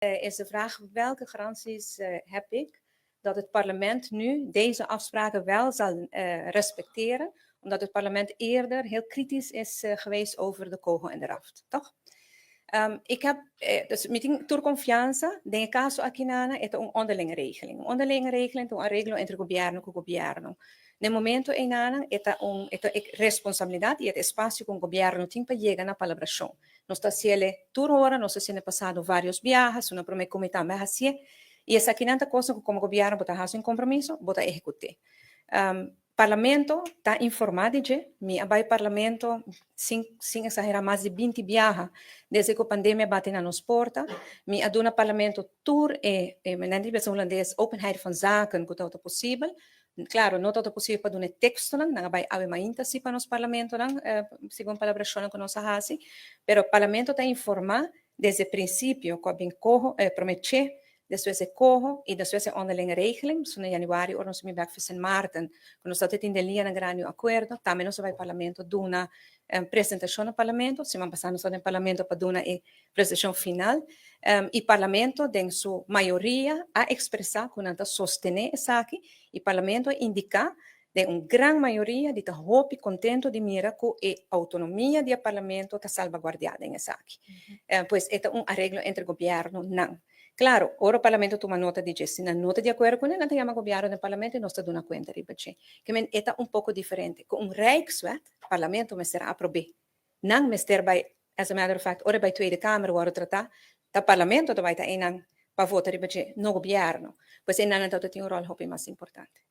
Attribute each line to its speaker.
Speaker 1: Is de vraag: welke garanties heb ik dat het parlement nu deze afspraken wel zal respecteren, omdat het parlement eerder heel kritisch is geweest over de COHO en de RAFT, toch? Ik heb, dus mi tin tur konfiansa, den e kaso aki nan, e ta un onderlinge regeling. Un onderlinge regeling, un areglo entre gobièrnu ku gobièrnu. Na momento ei nan, e ta responsabilidat i e espasio ku gobièrnu tin pa yega na palabrashon. Nos ta hasié tur ora, nos a hasié pasado vários biaha, na promé komité a hasié, i esaki nan ta kos ku komo gobièrnu bo ta hasi un kompromiso, bo ta ehekutá. Parlamento ta informá di dje, mi a bai parlamento, sin eksagerá, mas di 20 biaha, desde ku e pandemia a bati na nos porta. Mi a duna parlamento tur e men hulandes openheid van zaken ku ta posibel. Klaro, no ta posibel pa duna tekstonan, nan a bai awe mainta si pa nos parlamentonan, segun palabrashon ku nos a hasi, pero parlamento ta informá desde prinsipio ku bin COHO, promé CHE, despues e COHO i despues e onderlinge regeling, so na yanüari ora nos a bèk for Sint Maarten, ku nos tin den liña grandi akuerdo, tambe nos a bai parlamento duna presentashon na parlamento. Siman pasá nos na parlamento pa duna e presentashon final, i parlamento, den su mayoria, a ekspresá ku nan ta sostené esaki, i parlamento a indiká den un gran mayoria di ta hopi kontentu di mira ku e outonomia di parlamento ta salvaguardiá den esaki. Pues e ta un areglo entre gobièrnunan. Klaro, ora parlamento tuma nota di si nan no ta di akuerdo kuné, nan ta yama gobièrnu na parlamento i nos ta duna kuenta riba dje. Ke men e ta un poko diferente. Ku un Rijkswet, parlamento mester aprobá. Nan mester bai, as a matter of fact, ora bai Tweede Kamer wòrdu tratá, ta parlamento ta bai ta einan pa vota riba dje, no gobièrnu. Pues einan ta tin un ròl hopi mas importante.